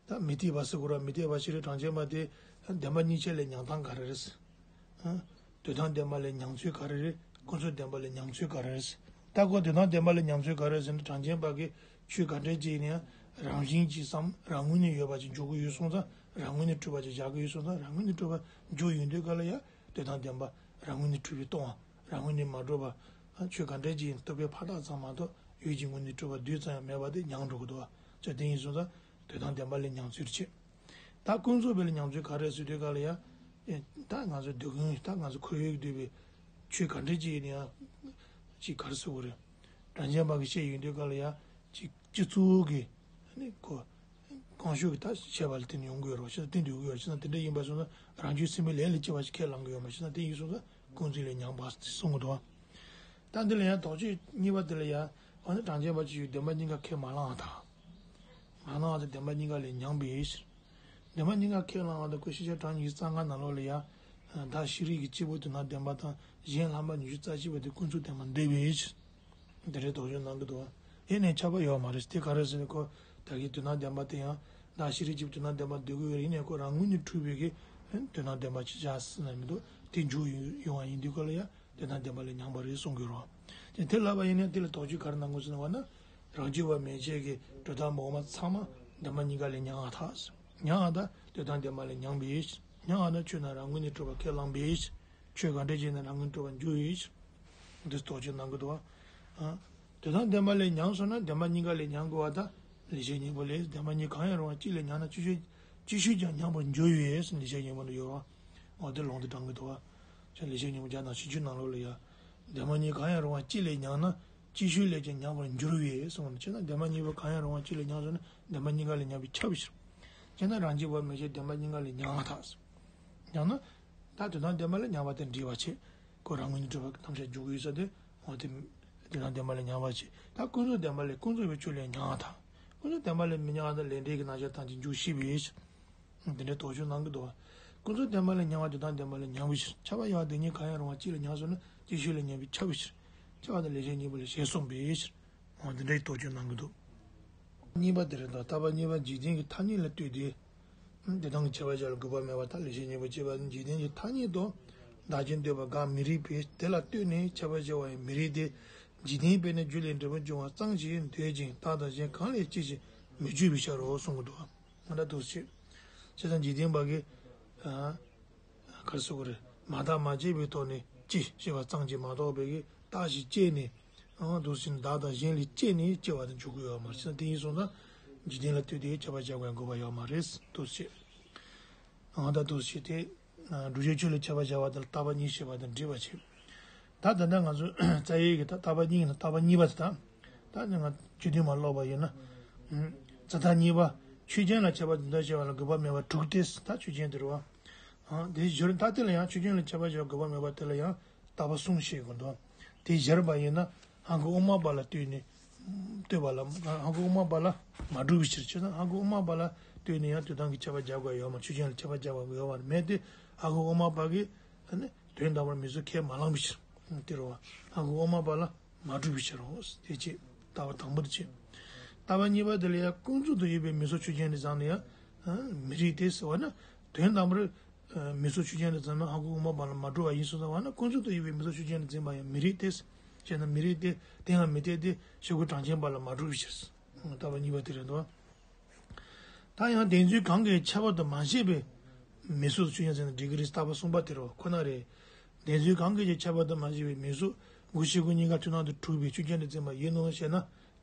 ད་མི་འཐད་པ་ཟེར་དགོས་ར་མི་འཐད་པ་ཤེས་རིག་གྲངས་ཅན་པ་དེ། བདེན་པ་གཉིས་ཆར་ལས་ཉམས་སྟངས་ག་རེ་རེད། དོན་དམ་བདེན་པ་ལས་ཉམས་ཚུལ་ག་རེ་རེད། ཀུན་རྫོབ་བདེན་པ་ལས་ཉམས་ཚུལ་ག་རེ་རེད། ད་ཁོ་དོན་དམ་བདེན་པ་ལས་ཉམས་ཚུལ་ག་རེ་རེད་ཟེར་ན་གྲངས་ཅན་པ་གིས་ཆོས་ག་འདྲ་ཅིག་ཡིན་ན་ཡང་རང་བཞིན་གྱིས་སམ་རང་ངོས་ནས་ཡོད་པ་ཅིག་འཇོག་གི་ཡོད་སོང་ཙང་རང་ངོས་ནས་གྲུབ་པ་ཅིག་བཞག་གི་ཡོད་སོང་ཙང་རང་ངོས་ནས་གྲུབ་པ་འཇོག་ཡོང་དུས་ག་ལ་ཡ་དོན་དམ་བདེན་པ་རང་ངོས་ནས་གྲུབ་པས་སྟོང་བ་རང་ངོས་ནས་མ་གྲུབ་པ་ཆོས་ག་འདྲ་ཅིག་ཡིན་རྟོག་པའི་ཕར་རྟགས་ཙམ་མ་གཏོགས་ཡུལ་གྱི་ངོས་ནས་གྲུབ་པ་རྡུལ་ཙམ་ཡང་མེད་པ་དེ་མྱང་འགྲོ་གི་འདུག་བ། ཅོ་དེ་ཡིན་སོང་ཙང་དོན་དམ་བདེན་པ་ལས་ཉམས་ཚུལ་བྱེད། ད་ཀུན་རྫོབ་པའི་ལ་ཉམས་ཚུལ་ག་རེ་ཟེར་དུས་ག་ལ་ཡ། ད་ང་ཚོ་སྡུག་ཀུན་ད་ང་ཚོ་ཁོར་ཡུག་འདུས་པའི་ཆོས་ག་འདྲ་ཅིག་ཡིན་ཡང་། ཅིག་ག་རེ་ཟེར་དགོས་རེད། གྲངས་ཅན་པ་གི་བཤད་ཡོང་དུས་ག་ལ་ཡ། ཅིག་སྤྱི་ཚོགས་ཀྱི་ནི་ཁོ། གང་ཤོས་ཀྱི་ད་བཤད་པ་ལ་བརྟེན་ནས་ཡོང་གི་ཡོད་རེད་བ་ཤེས་ན་བརྟེན་དུ་ཡོང་གི་ཡོད་རེད་ཤེས་ན་དེ་འདྲ་ཡིན་པ་སོང་ན་རང་རྒྱུད་སེམས་པའི་ལས་ལ་སྐྱེ་བ་ཞིག་ཁས་བླང་གི་ཡོད་མ་ཤེས་ན་དེ་ཡིན་སོང་ན་ཀུན་རྫོབ་ལས་ཉམས་པ་གསུང་གི་འདུག་བ། ད་འདི་ལ་ཡང་དོགས་གཅོད་གཉིས་པ་དེ་ལ་ཡང་འོ་ན་གྲངས་ཅན་པ་ཅིག་ཡོད་བདེན་པ་གཉིས་ཀ་ཁས་མ་བླངས་པ་དང་། མ་བླངས་པ་དང་བདེན་པ་གཉིས་ཀ་ལས་ཉམས་པའི་ཕྱིར། བདེན་པ་གཉིས་ཀ་ཁས་བླངས་པ་དང་ཁོ་ཤེས་བྱ་གྲངས་ཉི་ཤུ་རྩ་ལྔ་ནང་ལོགས་ལ་ཡང་། བདག་ཤེས་རིག་གི་སྐྱེས་བུ་དོན་དམ་བདེན་པ་དང་གཞན་ལྷག་མ་ཉི་ཤུ་རྩ་གཅིག་པ་དེ་ཀུན་རྫོབ་བདེན་པར་འདོད་པའི་ཕྱིར། འདི་འདྲའི་དོགས་གཅོད་གནང་གི་འདུག་བ། ཡེ་ནས་ཁྱབ་པ་ཡོད་མ་རེད་དེ་ག་རེ་ཟེར་ན་ཁོ་ད་གིན་དོན་དམ་བདེན་པ་དེ་ཡང་བདག་ཤེས་རིག་སྐྱེས་བུ་དོན་དམ་བདེན་པར་འདོད་ཀྱི་ཡོད་རེད་ཡིན་ནའི་ཁོ་རང་ངོས་ནས་འཁྲུལ་པའི་གི་དོན་དམ་བདེན་པ་ཅིག་བཞག་ཟིན་ན་མི་འདུག་དེ་འཇུག་ཡོང་བ་ཡིན་དུས་ག་ལ་ཡང་། དོན་དམ་བདེན་པ་ལས་ཉམས་པ་རེད་གསུང་གི་རོ། དེ་དེ་ལབ་པ་ཡིན་ན་དེ་ལ་དོགས་གཅོད་ག་རེ་གནང་དགོས་ཟེར་ན་བ་ན། རང་རྒྱུད་པ་མན་ཆད་ཀྱི་གྲུབ་མཐའ་འོག་མ་ཚང་མ་བདེན་པ་གཉིས་ཀ་ལས་ཉམས་པར་ཐལ། ཉམས་པ་དང་དོན་དམ་བདེན་པ་ལས་ཉམས་པའི་ཕྱིར། ཉམས་པ་དང་ཆོས་རྣམས་རང་ངོས་ནས་གྲུབ་པ་ཁས་བླངས་པའི་ཕྱིར། ཆོས་ག་འདྲ་ཅིག་ཡིན་ན་རང་ངོས་ནས་གྲུབ་པར་འགྱུར་བའི་ཕྱིར། འདི་དོགས་གཅོད་གནང་གི་འདུག་བ། དོན་དམ་བདེན་པ་ལས་ཉམས་སོང་ན་བདེན་པ་གཉིས་ཀ་ལས་ཉམས་དགོས་པ་དང་ལེགས་བཤད་སྙིང་པོ་ལས་བདེན་པ་གཉིས་གང་ཡང་རུང་བ་གཅིག་ལས་ཉམས་ན་ཅི་ཕྱིར་ཅི་ཕྱིར་ཀྱང་ཉམས་པར་འགྱུར་བས་ལེགས་བཤད་སྙིང་པོ་ནས་ཡོད་རོ། འོ་དེ་ལུང་དེ་དྲངས་ཀྱི་འདུག་བ། ལེགས་བཤད་སྙིང་པོ་བརྒྱ་དང་བཞི་བཅུ་ནང་ལོགས་ལ་ཡ། བདེན་པ་གཉིས་གང་ཡང་རུང་བ་གཅིག་ལས་ཉམས་ན། ཅིག་ཤོས་ལས་ཀྱང་ཉམས་པར་འགྱུར་བས་གསུངས་པ་ནི། བྱས་ན་བདེན་པ་གཉིས་པོ་གང་ཡང་རུང་བ་གཅིག་ལས་ཉམས་སོང་ན་བདེན་པ་གཉིས་ཀ་ལས་ཉམས་པས་ཁྱབ་པའི་ཕྱིར། བྱས་ན་རང་རྒྱུད་པ་མན་ཆད་བདེན་པ་གཉིས་ཀ་ལས་ཉམས་པར་ཐལ། ཉམས་ན། ད་དོན་དམ་བདེན་པ་ལས་ཉམས་པ་དེ་འདྲེས་པ་བྱེད། ཁོ་རང་ངོས་ནས་གྲུབ་པ་རྣམ་གཞག་འཇོག་གི་ཡོད་ས་དེ། འོ་དེ། དོན་དམ་བདེན་པ་ལས་ཉམས་པ་བྱེད། ད་ཀུན་རྫོབ་བདེན་པ་ལས་ཀུན་རྫོབ་པའི་ཆོས་ལས་ཉམས་པར་ཐལ། ཀུན་རྫོབ་བདེན་པ་ལས་མི་ཉམས་པ་དང་ལས་འབྲས་ཀྱི་རྣམ་གཞག་ཐམས་ཅད་འཇོག་ཤེས་པའི་ཕྱིར། དེ་འདྲའི་དོགས་གཅོད་གནང་གི་འདུག་བ། ཀུན་རྫོབ་བདེན་པ་ལས་ཉམས་པ་དོན་དམ་བདེན་པ་ལས་ཉམས་པའི་ཕྱིར། ཁྱབ་པ་ཡང་དེ་གཉིས་གང་ཡང་རུང་བ་གཅིག་ལས་ཉམས་སོང་ན་ཅིག་ཤོས་ལས་ཉམས་པས་ཁྱབ་པའི་ཕྱིར། ཁྱབ་པ་དང་ལེགས་བཤད་སྙིང་པོ་ལས་ཞེས་གསུངས་པའི་ཕྱིར། འོ་དེ་འདྲའི་དོགས་གཅོད་གནང་གི་འདུག་གཉིས་པ་དེ་རེད་དོ། ལྟ་བ་གཉིས་པ་འཇིག་རྟེན་གྱི་ཐ་སྙད་ལ་ལྟོས་ཏེ། དེ་དང་གི་ཁྱབ་པ་བྱ་ལ་དགོས་པ་མེད་པར་ཐལ། ལེགས་བཤད་སྙིང་པོ་ཅེས་པ་ནི་འཇིག་རྟེན་གྱི་ཐ་སྙད་དུ་བདག་རྐྱེན་འདོད་པ་འགའ་མི་རིགས་པས་དེ་ལ་ལྟོས་ནས་ཁྱབ་པ་བྱ་བ་ཡང་མི་རིགས་ཏེ། འཇིག་རྟེན་པས་ནི་རྒྱུ་ལས་འབྲས་བུ་འབྱུང་བ་ཙམ་ཞིག་འདོད་ཅིང་བདག་དང་གཞན་གང་ལས་སྐྱེ་ཞེས་མི་བརྗོད་པའི་ཕྱིར་རོ་གསུང་གི་འདུག་ང་འདྲ་འདུག་ཅེས། བྱས་ཙང་འཇིག་རྟེན་པ་གིས། ཨ། ག་རེ་ཟེར་དགོས་རེད། མ་བརྟགས་མ་དཔྱད་པའི་ཐོག་ནས་སྐྱེ་ཞེས་པ་ཙམ་གྱིས་མ་གཏོགས་པའི་གི་བརྟགས་ཤིང་དཔྱད་ནས། ཨང་། འདུག་ཟིན་བདག་དང་གཞན་ལས་སྐྱེས་ནས་སྐྱེ་བ་དང་འཇུག་གི་ཡོད་མ་རེད། དེ་ཡིན་སོང་ཙང་འཇིག་རྟེན་ལ་ལྟོས་ཏེ་ཁྱབ་པ་བྱ་དགོས་དགོས་པ་ཡོད་མ་རེད། འདུག་ཟེར། ཨང་། ད་འདུག་ཟེར་དེ། སྒྲུབ་བྱའི་ཆོས་ལ་ཁྱབ་པ་བྱ་བ་དང་ལྟ་བ་གཉིས་བཤད་པ་དང་འདྲེས་པ་བྱེད། ད་ད་ལྟ་ང་ཚོ་རྩ་བའི་གི་ད་ལྟ་བ་གཉིས་ནི་ལྟ་བ་གཉིས་པ་དེ་དང་། ད་ནི་ང་ཆོས་ཐུན་མ་ཀློག་པ་ཡིན་ན། ཙ་ད་གཉིས་པ། ཆོས་ཅན་ལ་ཁྱབ་པ་དོན་དམ་བྱ་བ་ལ་དགོས་པ་མེད་པ་དྲུག་སྟེ། ད་ཆོས་ཅན་དེ་རེད་བ། དེའི་སྦྱོར་ད་དེ་ལ་ཡང་ཆོས་ཅན་ལ་ཁྱབ་པ་བྱ་བ་དགོས་པ་མེད་པ་དེ་ལ་ཡང་ལྟ་བ་གསུམ་བཤད་དགོས་འདུག་དེ་སྦྱར་བ་ཡིན་ན་ཧང་གི་དབུ་མ་པ་ལ་ལྟོས་ནས། ལྟོས་པ་ལ་ཧང་གི་དབུ་མ་པ་ལ་མ་གྲུབ་པའི་ཕྱིར། བྱས་ན་ཧང་གི་དབུ་མ་པ་ལ་ལྟོས་ནས་ཡང་དོན་དམ་གྱི་ཁྱབ་པ་རྒྱག་དགོས་ཡོད་མ། ཆོས་ཅན་ལ་ཁྱབ་པ་རྒྱག་དགོས་ཡོད་མ་རེད། མེད་དེ་ཧང་གི་དབུ་མ་པ་གིས་ནི་དོན་དམ་པར་མི་ཚུགས་ཁས་མ་བླངས་པའི་ཕྱིར། དེ་རེད་བ། ཧང་གི་དབུ་མ་པ་ལ་མ་གྲུབ་པའི་ཕྱིར་རོ། དེ་བྱས་ལྟ་བ་དང་པོ་དེ་བྱས། ལྟ་བ་གཉིས་པ་དེ་ལ་ཡང་ཀུན་རྫོབ་ཏུ་ཡོད་པའི་མི་ཚུགས་ཆོས་ཅན་དུ་བཟུང་ནས་ཡང་མི་རིགས་ཏེ་ཟེར་བ་ན། དོན་དམ་པར་མི་ཚུགས་ཆོས་ཅན་དུ་བཟུང་ན་ཧང་གི་དབུ་མ་པ་ལ་མ་གྲུབ་པ་ཡིན་སོང་ཙང་བ་ན། ཀུན་རྫོབ་ཏུ་ཡོད་པའི་མི་ཚུགས་ཆོས་ཅན་དུ་འཛིན་པ་ཡང་མི་རིགས་ཏེ། བྱས་ན་མི་རིགས་ཏེ། དེ་ཡང་མི་འཐད་དེ། ཞེ་དགུ་གྲངས་ཅན་པ་ལ་མ་གྲུབ་པའི་ཕྱིར། ལྟ་བ་གཉིས་པ་དེ་རེད་དོ། ད་ཡང་དེ་ཚོའི་གང་གིས་ཁྱད་པར་དུ་མ་བྱས་པའི་མི་ཚུགས་ཆོས་ཅན་ཟེར་ན་འགྲིག་གི་རེད། ལྟ་བ་གསུམ་པ་དེ་རོ་ཁོ་ན་རེད། དེ་ཚོའི་གང་གིས་ཀྱང་ཁྱད་པར་དུ་མ་བྱས་པའི་མི་ཚུགས་དགུ་ཞེ་དགུ་གཉིས་ཀ་མཐུན་སྣང་དུ་གྲུབ་པའི་ཆོས་ཅན་དུ་འཛིན་པ་ཡིན་ནོ་ཞེ་ན།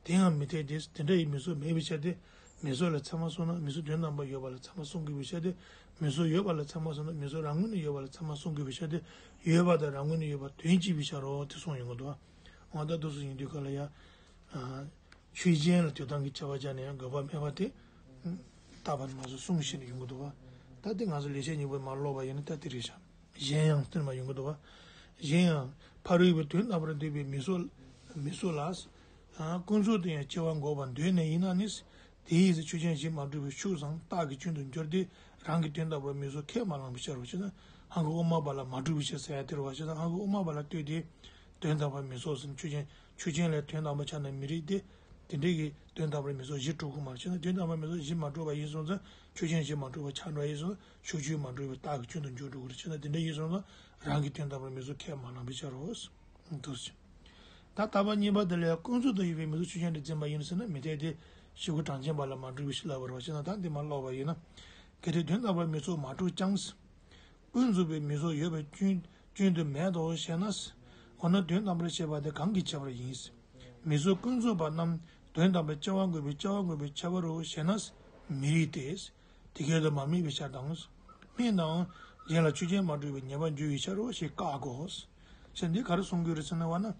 དེ་ཡང་མི་འཐད་དེ། དེ་འདྲ་ཡི་མི་ཚུགས་མེད་པའི་ཕྱིར་ཏེ། མི་ཚུགས་ལ་ཚད་མ་སོང་ན་མི་ཚུགས་དོན་དམ་པར་ཡོད་པ་ལ་ཚད་མ་སོང་དགོས་པའི་ཕྱིར་ཏེ། མི་ཚུགས་ཡོད་པ་ལ་ཚད་མ་སོང་ན་མི་ཚུགས་རང་ངོས་ནས་ཡོད་པ་ལ་ཚད་མ་སོང་དགོས་པའི་ཕྱིར་ཏེ། ཡོད་པ་དང་རང་ངོས་ནས་ཡོད་པ་དོན་གཅིག་པའི་ཕྱིར་རོ། དེ་གསུངས་ཡོང་གི་འདུག་འོ་ད་འདུག་སེ་ཡིན་དུས་ག་ལ་ཡ། ཆོས་ཅན་ལ་དོན་དམ་གྱི་ཁྱབ་པ་བྱས་ན་ཡང་དགོས་པ་མེད་པ་དེ། ལྟ་བ་ནི་ང་ཚོ་གསུངས་བཞིན་ཡོང་གི་འདུག་བ། ད་དེ་ང་ཚོ་ལེགས་བཤད་སྙིང་པོ་མར་ཀློག་པ་ཡིན་ན་ད་དེ་རེད་ཤག་གཞན་ཡང་སྟོན་པ་ཡོང་གི་འདུག་བ། གཞན་ཡང་ཕ་རོལ་པོའི་དོན་དམ་པར་འདོད་པའི་མི་ཚུགས། མི་ཚུགས་ལ། ཀུན་རྫོབ་ཏུ་ཡང་སྐྱེ་བ་འགོག་པར་འདོད་ནས་ཡིན་ན་ནི། དེའི་ཚེ་ཆོས་ཅན་གཞན་མ་གྲུབ་པའི་ཕྱིར་ཟེར་རྟགས་ཀྱི་སྐྱོན་དུ་འགྱུར་ཏེ། རང་གི་དོན་དམ་པར་མི་ཚུགས་ཁས་མ་བླངས་པའི་ཕྱིར་རོ། ཞེ་ན། ཧང་གི་དབུ་མ་པ་ལ་མ་གྲུབ་པའི་ཕྱིར་ཟེར་ཡ་དེ་རེད་བ། ཞེ་ན་ཧང་གི་དབུ་མ་པ་ལ་ལྟོས་ཏེ། དོན་དམ་པར་མི་ཚུགས་ཟེར་ན་ཆོས་ཅན། ཆོས་ཅན་ལས་དོན་དམ་པར་ཆགས་ན་མི་རིགས་ཏེ། དེ་འདྲའི་གི་དོན་དམ་པར་མི་ཚུགས་གཞི་གྲུབ་ཀྱི་མ་རེད། ཞེ་ན་དོན་དམ་པར་མི་ཚུགས་གཞི་མ་གྲུབ་པ་ཡིན་སོང་ཙང་ཆོས་ཅན་གཞི་མ་གྲུབ་པ་ཆགས་འགྲོ་ཡིན་སོང་ཙང་ཕྱོགས་ཆོས་མ་གྲུབ་པའི་རྟགས་ཀྱི་སྐྱོན་དུ་འགྱུར་འགྲོ་གི་རེད། ཞེ་ན་དེ་འདྲ་ཡིན་སོང་ཙང་རང་གི་དོན་དམ་པར་མི་ཚུགས་ཁས་མ་བླངས་པའི་ཕྱིར་རོ། འདུག་ཟེར། ད་ལྟ་བ་གཉིས་པ་དེ་ལ་ཡང་ཀུན་རྫོབ་ཏུ་ཡོད་པའི་མི་ཚུགས་ཆོས་ཅན་དུ་འཛིན་པ་ཡིན་ཟེར་ན་མི་འཐད་དེ། ཞེ་དགུ་གྲངས་ཅན་པ་ལ་མ་གྲུབ་པའི་ཕྱིར་ལབ་པ་རེད་བ། ཞེ་ན་ད་འདི་མར་ཀློག་པ་ཡིན་ན། གལ་ཏེ་དོན་དམ་པར་མི་ཚུགས་མ་གྲུབ་ཀྱང་། ཀུན་རྫོབ་པའི་མི་ཚུགས་ཡོད་པའི་སྐྱོན། སྐྱོན་དུ་མེད་དོ་ཞེ་ན། འོ་ན་དོན་དམ་པར་བཤད་པ་དེ་གང་གི་ཁྱད་པར་ཡིན། མི་ཚུགས་ཀུན་རྫོབ་པ་རྣམས་དོན་དམ་པར་སྐྱེ་བ་འགོག་པའི་སྐྱེ་བ་འགོག་པའི་ཁྱད་པར་རོ་ཞེ་ན། མི་རིགས་ཏེ། དེ་སྐད་དུ་མ་དམིགས་པའི་ཕྱིར་དང་། དམིགས་ནའང་གཞན་ལ་ཆོས་ཅན་མ་གྲུབ་པའི་ཉེས་པ་འགྱུར་བའི་ཕྱིར་རོ་ཞེས་བཀག་གོ། ཞེས་འདི་ག་རེ་གསུང་གི་ཡོད་རེད་ཟེར་ན་བ་ན།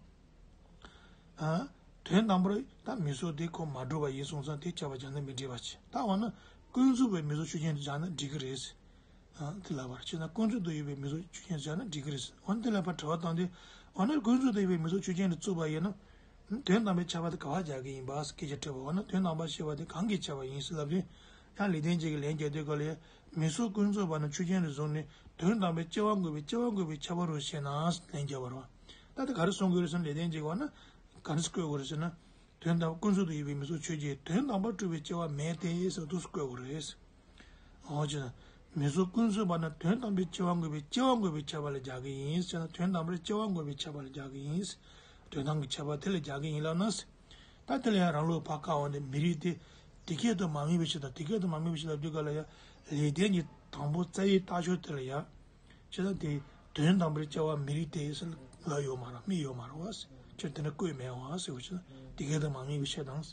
ཨ། དོན་དམ་པར་ད་མི་ཚུགས་དེ་ཁོ་མ་གྲུབ་པ་ཡིན་སོང་ཙང་དེ་ཁྱབ་པ་སྦྱར་ན་མི་འགྲིག་པ་ཅིག་ད་འོ་ན་ཀུན་རྫོབ་པའི་མི་ཚུགས་ཆོས་ཅན་དུ་སྦྱར་ན་འགྲིག་གི་རེད། ཨ། དེ་ལབ་པར་བྱས་ན་ཀུན་རྫོབ་ཏུ་ཡོད་པའི་མི་ཚུགས་ཆོས་ཅན་དུ་སྦྱར་ན་འགྲིག་གི་རེད། འོ་ན་དེ་ལ་ཕར་དྲི་བ་བཏང་སྟེ། འོ་ན་ཀུན་རྫོབ་ཏུ་ཡོད་པའི་མི་ཚུགས་ཆོས་ཅན་དུ་བཙུགས་པ་ཡིན་ན། དོན་དམ་པའི་ཁྱབ་པ་དེ་ག་པར་སྦྱར་གྱི་ཡིན་པ་སྐད་ཆ་དྲིས་པ། འོ་ན་དོན་དམ་པར་བཤད་པ་དེ་གང་གིས་ཁྱབ་པ་ཡིན་ཟེར་ལབ་དུས། ཡང་ལེགས་ལྡན་འབྱེད་ཀྱི་ལན་རྒྱག་དུས་ག་ལ་ཡ། མི་ཚུགས་ཀུན་རྫོབ་པ་རྣམས་ཆོས་ཅན་དུ་བཟུང་ནས་དོན་དམ་པའི་སྐྱེ་བ་འགོག་པའི་སྐྱེ་བ་འགོག་པའི་ཁྱད་པར་རོ་ཞེ་ན་ལན་རྒྱག་པ་རེད་བ། ད་དེ་ག་རེ་གསུང་གི་ཡོད་རེད་ཟེར་ན་ལེགས་ལྡན་འབྱེད་ཀྱི་འོ་ན། ག་རེ་བཀོད་དགོས་རེད་ཟེར་ན། དོན་དམ་ཀུན་རྫོབ་ཏུ་ཡོད་པའི་མི་ཚུགས་ཆོས་ཅན། དོན་དམ་པར་གྲུབ་པའི་སྐྱེ་བ་མེད་དེ་ཟེར་འདུག་སེ་བཀོད་དགོས་རེད། འོ་ཅི། མི་ཚུགས་ཀུན་རྫོབ་པ་རྣམས་དོན་དམ་པའི་སྐྱེ་བ་འགོག་པའི་སྐྱེ་བ་འགོག་པའི་ཁྱད་པར་ལ་སྦྱར་གྱི་ཡིན་ཟེར་ན་དོན་དམ་པར་སྐྱེ་བ་འགོག་པའི་ཁྱད་པར་ལ་སྦྱར་གྱི་ཡིན། དོན་དམ་གྱི་ཁྱད་པར་དེ་ལ་སྦྱར་གྱི་ཡིན་ལབ་ན། ད་དེ་ལ་ཡང་རང་ལུགས་ཕར་བཀག་པ་ནི་མི་རིགས་ཏེ། དེ་སྐད་དུ་མ་དམིགས་པའི་ཕྱིར་དང་དེ་སྐད་དུ་མ་དམིགས་པའི་ཕྱིར་ལབ་དུས་ག་ལ་ཡ། ལེགས་ལྡན་གྱི་དང་པོ་རྩ་བའི་རྟགས་སྦྱོར་དེ་ལ་ཡ། ཅི་ལྟར་དེ་དོན་དམ་པར་སྐྱེ་བ་མི་རིགས་ཏེ་ཟེར་ལབ་ཡོད་མ་རེད། དམིགས་ཡོད་མ་རེད་བ། ཅི་དེ་འདྲ་བཀོད་མེད་བ་ཟེར་བ་ཅི་དེ་སྐད་དུ་མ་དམིགས་པའི་ཕྱིར་དང་།